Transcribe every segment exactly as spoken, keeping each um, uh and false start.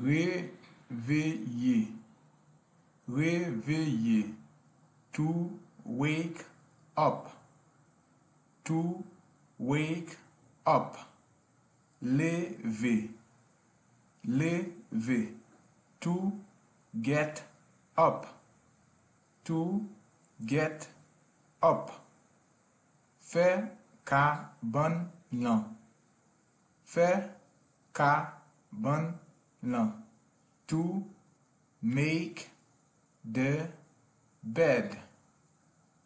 Reveye. Reveye. To wake up. To wake up. Leve. Leve. To get up. To get up. Fè kabann lan. Fè kabann lan. To make the bed.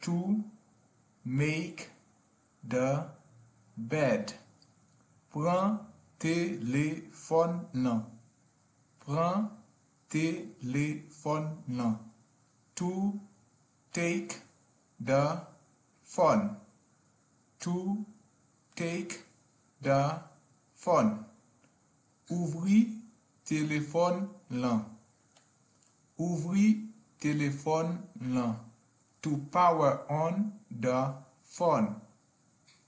To make the bed. Pran telefòn lan. Pran telefòn lan. To take the phone. To take the phone. Ouvri telefòn lan. Ouvri telefòn lan. To power on the phone.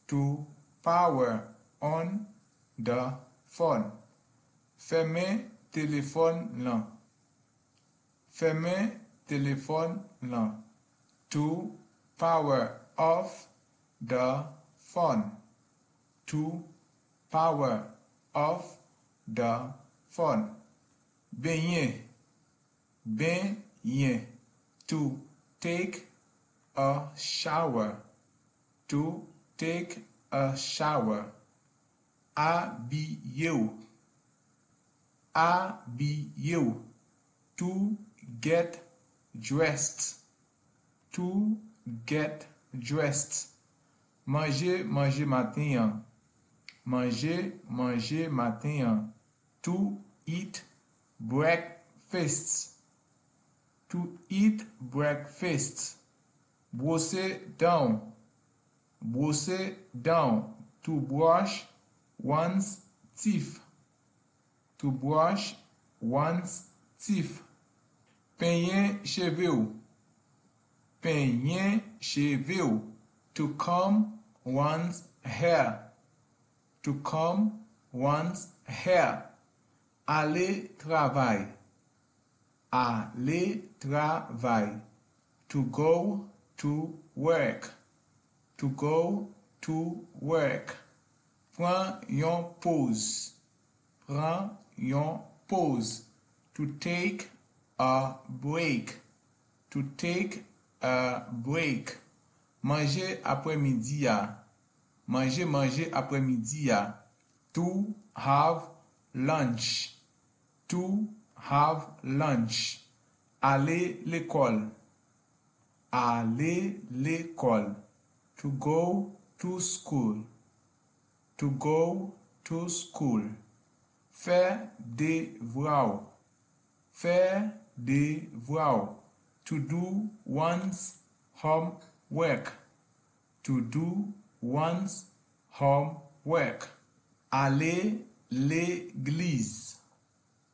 To power on the phone. Fèmen telefòn lan. Fèmen telefòn lan. To power off the phone. To power off the phone. Benyen. Benyen. To take a shower. To take a shower. Abiye w. Abiye w. To get dressed. To get dressed. Manje, manje maten an. Manje, manje maten an. To eat breakfast. To eat breakfast. Bwose dan w. Bwose dan w. To brush one's teeth. To brush one's teeth. Penyen cheve w. Penyen cheve w. To comb one's hair. To comb one's hair. Ale travay. Ale travay. To go to work. To go to work. Pran yon poz. Pran yon poz. To take a break. To take a break. Manje aprèmidi a. Manje, manje aprèmidi a. To have lunch. To have lunch. Ale lekòl. Ale lekòl. To go to school. To go to school. Fè devwa w. Fè devwa w. To do one's homework. To do one's homework. Ale legliz.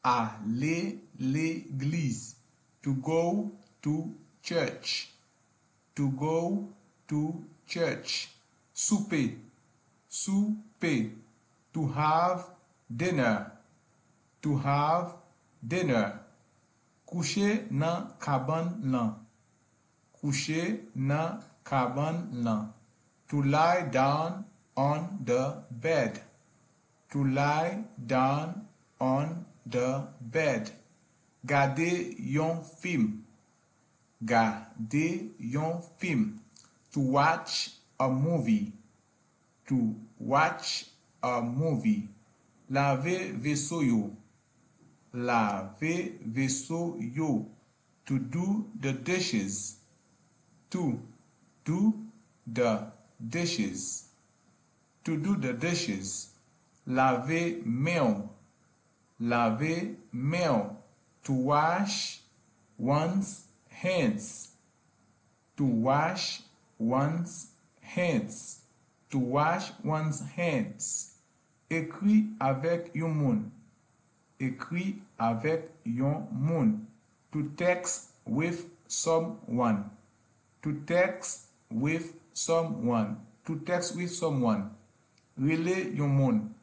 Ale legliz. To go to church. To go to church. Soupe. Soupe. To have dinner. To have dinner. Kouche nan kabann lan. Kouche nan kabann lan. To lie down on the bed. To lie down on the bed. Gade yon fim. Gade yon fim. To watch a movie. To watch a movie. Lave veso yo. Lave veso yo. To do the dishes. To do the dishes. To do the dishes. Lave men w. Lave men w. To wash one's hands. To wash one's hands. To wash one's hands. Ekri avèk yon moun. Ekri avèk yon moun. To text with someone. To text with someone. To text with someone. Rele yon moun.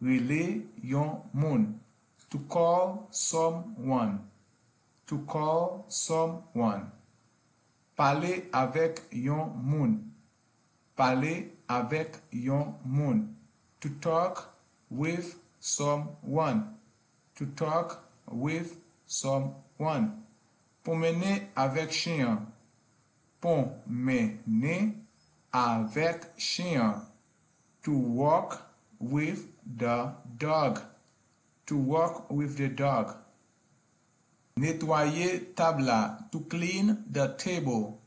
Rele yon moun. To call someone. To call someone. Pale avèk yon moun. Pale avèk yon moun. To talk with someone. To talk with someone. Pwomennen avèk chen an. Pwomennen avèk chen an. To walk with the dog. To walk with the dog. Netwaye tab la. To clean the table.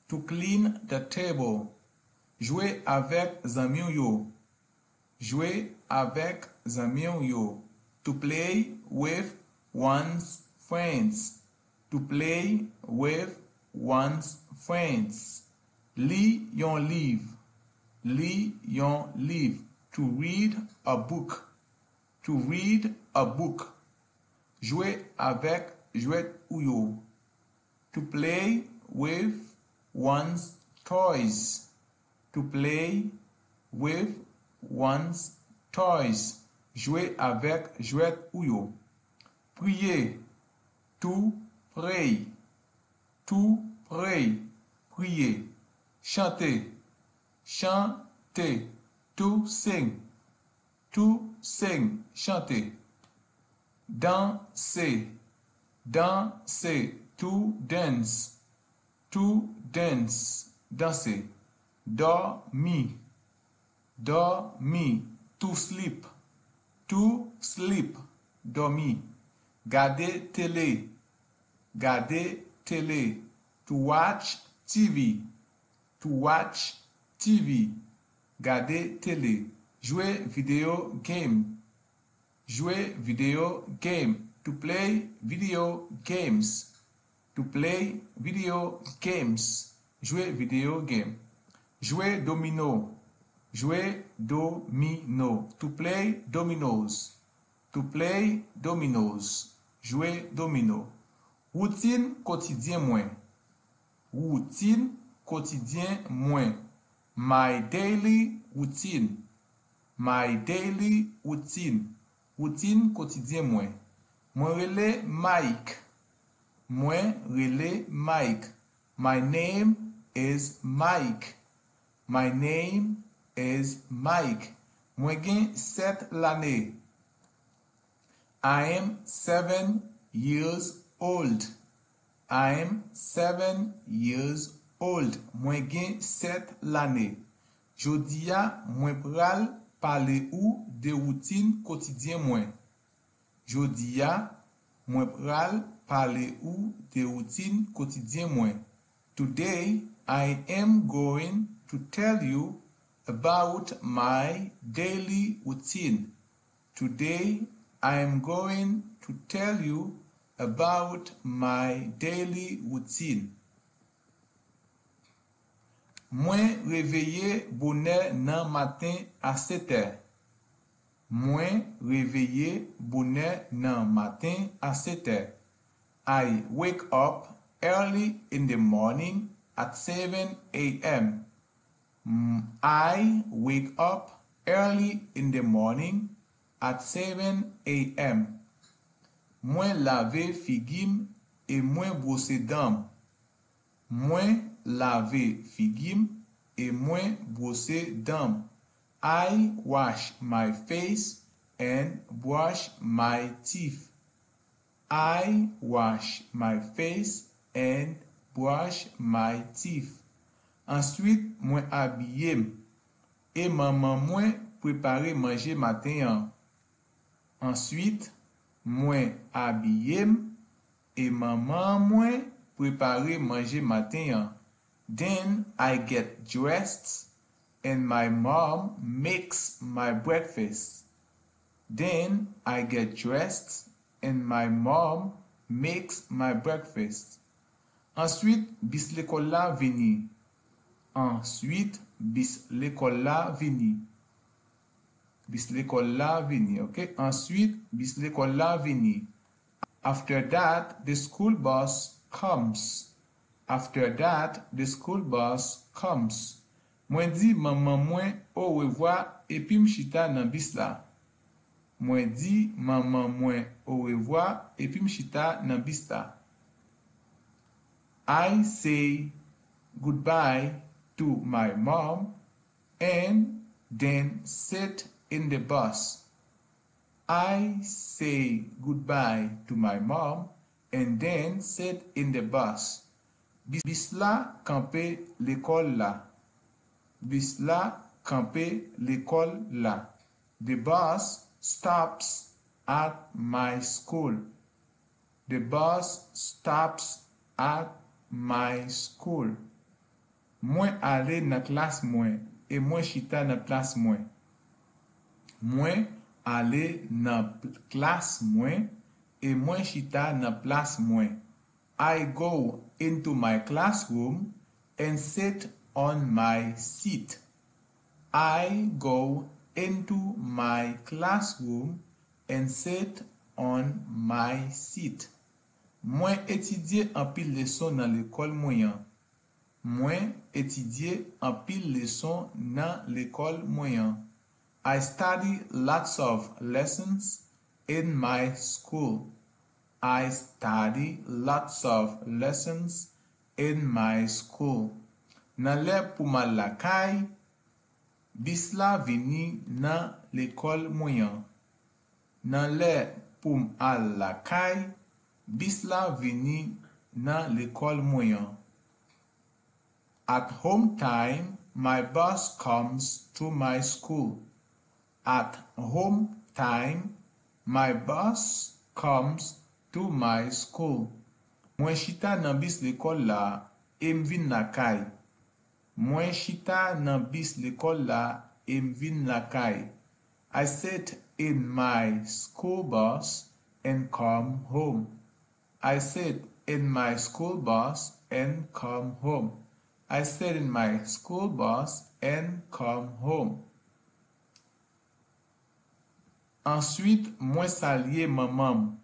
To clean the table. Jwe avèk zanmi w yo. Jwe avèk zanmi w yo. To play with one's friends. To play with one's friends. Li yon liv. Li yon liv. To read a book. To read a book. Jwe avèk jwèt ou yo. To play with one's toys. To play with one's toys. Jwe avèk jwèt ou yo. Priye. To pray. To pray. Priye. Chante. Chante. To sing. To sing. Chante. Danse. Danse. To dance. To dance. Danse. Dòmi. Dòmi. To sleep. To sleep. Dòmi. Gade tele. Gade tele. To watch T V. To watch T V. Gade tele. Jwe videyo game. Jwe videyo game. To play video games. To play video games. Jwe videyo game. Jwe domino. Jwe domino. To play dominoes. To play dominoes. Jwe domino. Woutin kotidyen mwen. Woutin kotidyen mwen. My daily routine. My daily routine. Woutin kotidyen mwen. Mwen rele Mike. Mwen rele Mike. My name is Mike. My name is Mike. Mwen gen sèt lane. I am seven years old. I am seven years old. Mwen gen sèt lane. Jodi a, mwen pral pale ou de woutin kotidyen mwen. Jodi a, mwen pral pale ou de woutin kotidyen mwen. Today, I am going to tell you about my daily routine. Today, I am going to tell you about my daily routine. Mwen reveye bonè nan maten a sèt è. Mwen reveye bonè nan maten a sèt è. I wake up early in the morning at seven a m. M- I wake up early in the morning at seven a m. Mwen lave figi m e mwen bwose dan m. Mwen lave figi m e mwen bwose dan m. I wash my face and brush my teeth. I wash my face and brush my teeth. Answit, mwen abiye m e manman mwen prepare manje maten an. Answit, mwen abiye m e manman mwen prepare manje maten an. Then I get dressed and my mom makes my breakfast. Then I get dressed and my mom makes my breakfast. Answit, bis lekòl la vini. Answit, bis lekòl la vini. Bis lekòl la vini, ok? Answit, bis lekòl la vini. After that, the school bus comes. After that, the school bus comes. Mwen di manman mwen orevwa epi m chita nan bis la. Mwen di manman mwen orevwa epi m chita nan bis la. I say goodbye to my mom and then sit in the bus. I say goodbye to my mom and then sit in the bus. Bis la kanpe lekòl la. Bis la kanpe lekòl la. The bus stops at my school. The bus stops at my school. Mwen ale nan klas mwen e mwen chita nan plas mwen. Mwen ale nan pl- klas mwen e mwen chita nan plas mwen. I go into my classroom and sit on my seat. I go into my classroom and sit on my seat. Mwen etidye anpil leson nan lekòl mwen an. Mwen etidye anpil leson nan lekòl mwen an. I study lots of lessons in my school. I study lots of lessons in my school. Nan lè pou m al lakay, bis la vini nan lekòl mwen an. Nan lè pou m al lakay, bis la vini nan lekòl mwen an. At home time, my bus comes to my school. At home time, my bus comes to my school. Mwen chita nan bis lekòl la e m vin lakay. Mwen chita nan bis lekòl la e m vin lakay. I sit in my school bus and come home. I sit in my school bus and come home. I sit in my school bus and come home. Answit, mwen salye manman m,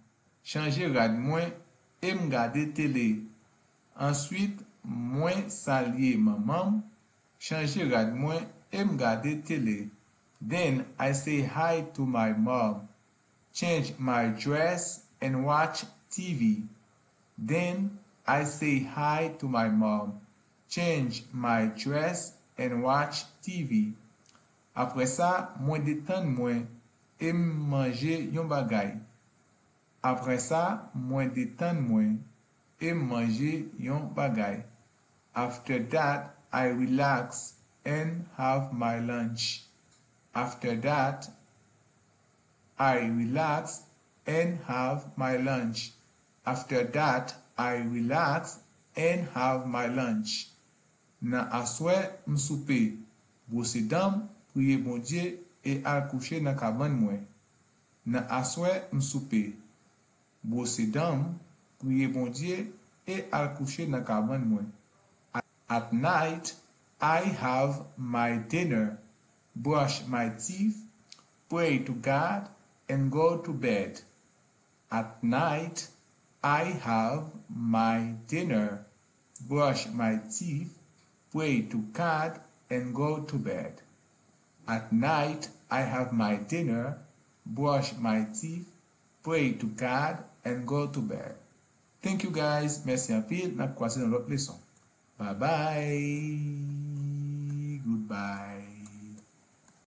chanje rad mwen e m gade tele. Answit, mwen salye manman m, chanje rad mwen e m gade tele. Then I say hi to my mom, change my dress and watch T V. Then I say hi to my mom, change my dress and watch T V. Apre sa, mwen detann mwen e m manje yon bagay. Apre sa, mwen detann mwen e m manje yon bagay. After that, I relax and have my lunch. After that, I relax and have my lunch. After that, I relax and have my lunch. Nan aswè, m soupe, bwose dan m, priye Bondye e al kouche nan kabann mwen. Nan aswè, m soupe, bwose dan m, priye Bondye e al kouche nan kabann mwen. At night, I have my dinner, brush my teeth, pray to God, and go to bed. At night, I have my dinner, brush my teeth, pray to God, and go to bed. At night, I have my dinner, brush my teeth, pray to God, and go to bed. Thank you guys. Mèsi anpil. N ap kwaze nan lòt leson. Bye bye. Goodbye.